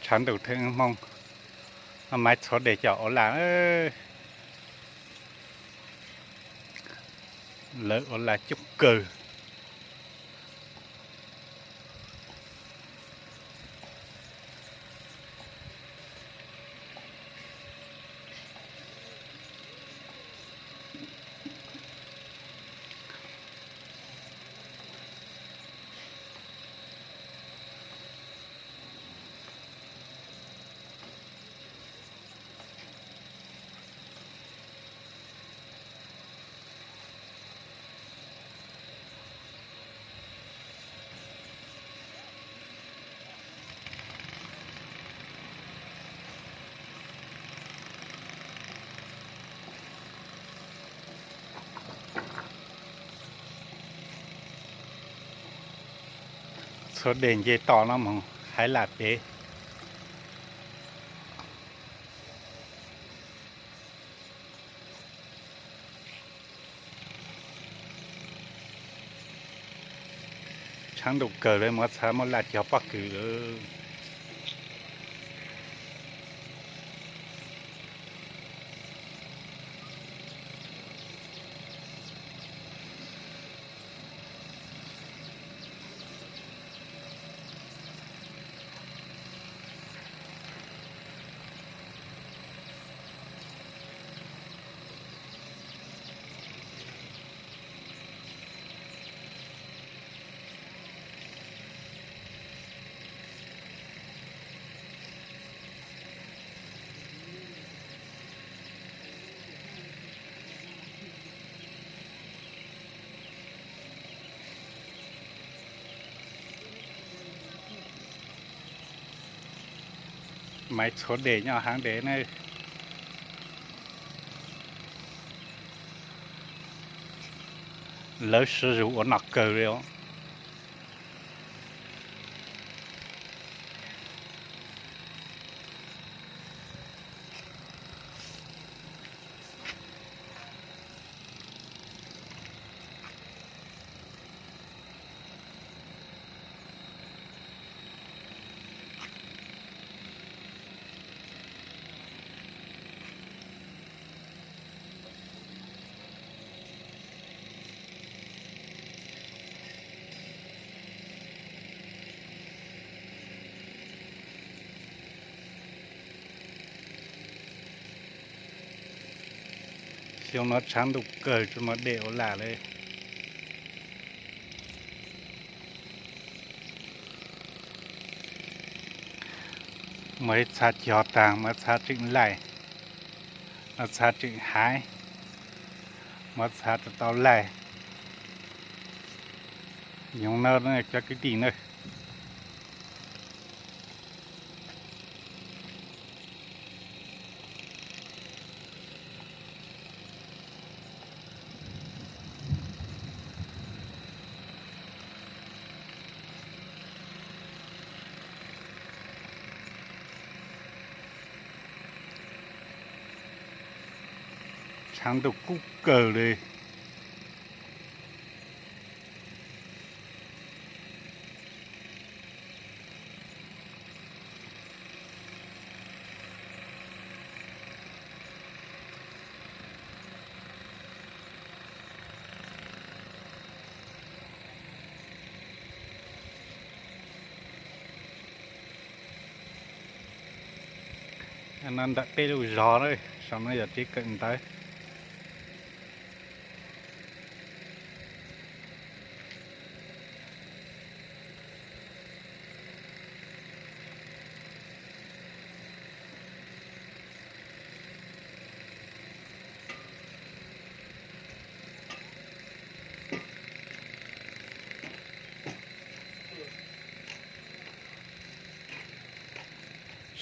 Tshav ntuj thwj hmoo, maiv txhua dej coj ua laj, lawv ua laj coob kawg. Txhua dej nce toj no mus hais laj pem. Tshav ntuj kawg lawm, muab txhav muab laj cog pob kws lawm. Maiv txhua dej nyob heev dej ne. Lawv siv zug ua noj kawg li os. Xyoo no tshav ntuj kawg tsis muaj dej ua laj li. Muaj ib txha cog tag, muaj ib txha tseem laij, muaj txha tseem haiv, muaj txha tau laij. Nyob no cov kwv tij na. Tshav ntuj kub kawg li. No ntawm peb lub zos na, saum no yog tsev kawm ntawv.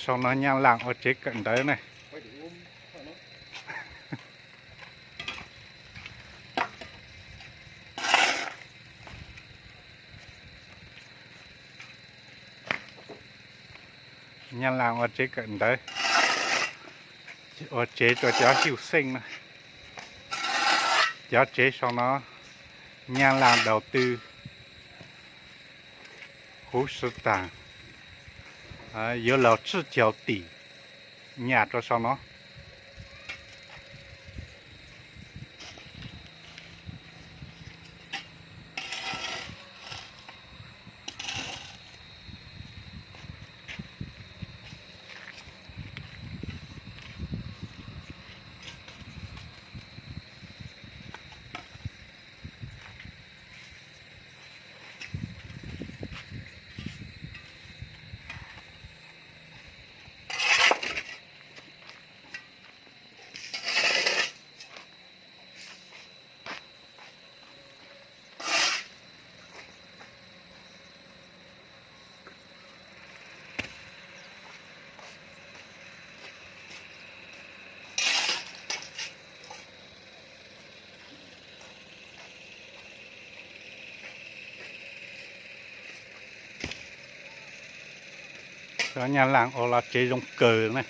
Saum no Nyab Laj ua tsev kawm ntawv ne. Nyab Laj ua tsev kawm ntawv, ua tsev rau cov hywj xeej na. Cov tsev saum no Nyab Laj đầu tư huv si tas. Yuav los tsij caug tim nyam rau saum no. Cov nyab laaj ua laj tsev zoo kawg na.